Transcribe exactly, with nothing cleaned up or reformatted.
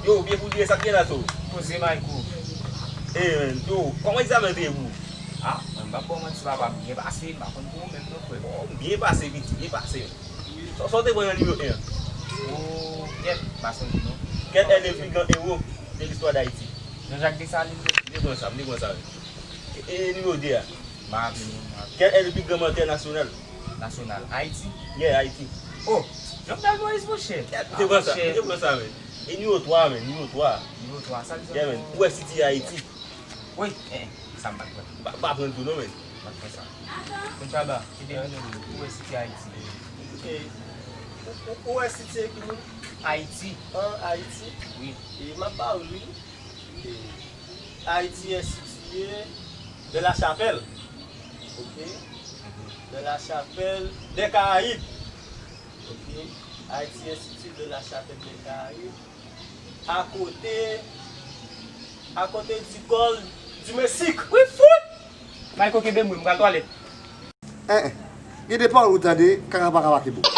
Yo, byen pou dire sa k gen la tou. Poze Mayko. E, men, yo, kòman egzamen te ye pou ou? Ah, mwen m p ap ba w manti papa, m byen pase, m pa konn pou ou menm non frè. Oh, byen pase piti, byen pase. Sa w te pran nan nimewo en an? Oh, kèt, m pa sonje non. Kèl è le pli gran ewo de listwa d Ayiti? Jean Jacques Dessalines. M te pran sa, m te pran sa. E nimewo de a? M pa raple non, m pa raple. Kèl è le pli gran mantè nasyonal? Nasyonal. Ayiti? Yeah, Ayiti. Oh, Jovenel Moïse monchè. M te pran sa, m te pran sa men. E nimewo twa men, nimewo twa. Nimewo twa, sa l di ankò? Yeah men, ou wè City Ayiti? Wi, eh, sa m pa t pran. M pa pran l tou non men. M pa t pran sa. Konchaba, ki devine ou, ou wè City Ayiti? Ou wè City e ki moun? Ayiti. An Ayiti? Wi. E m ap ba ou l wi. Haïti est situé dans la chapelle. Ok. Dans la chapelle des Caraïbes. Ok. Haïti est situé dans la chapelle des Caraïbes. À côté, à côté du col du Mexique. Wi fout! Mayko kenbe m wi, m pral twalèt. En en. Gen de pawòl ou tande, kaka pa ka make bon.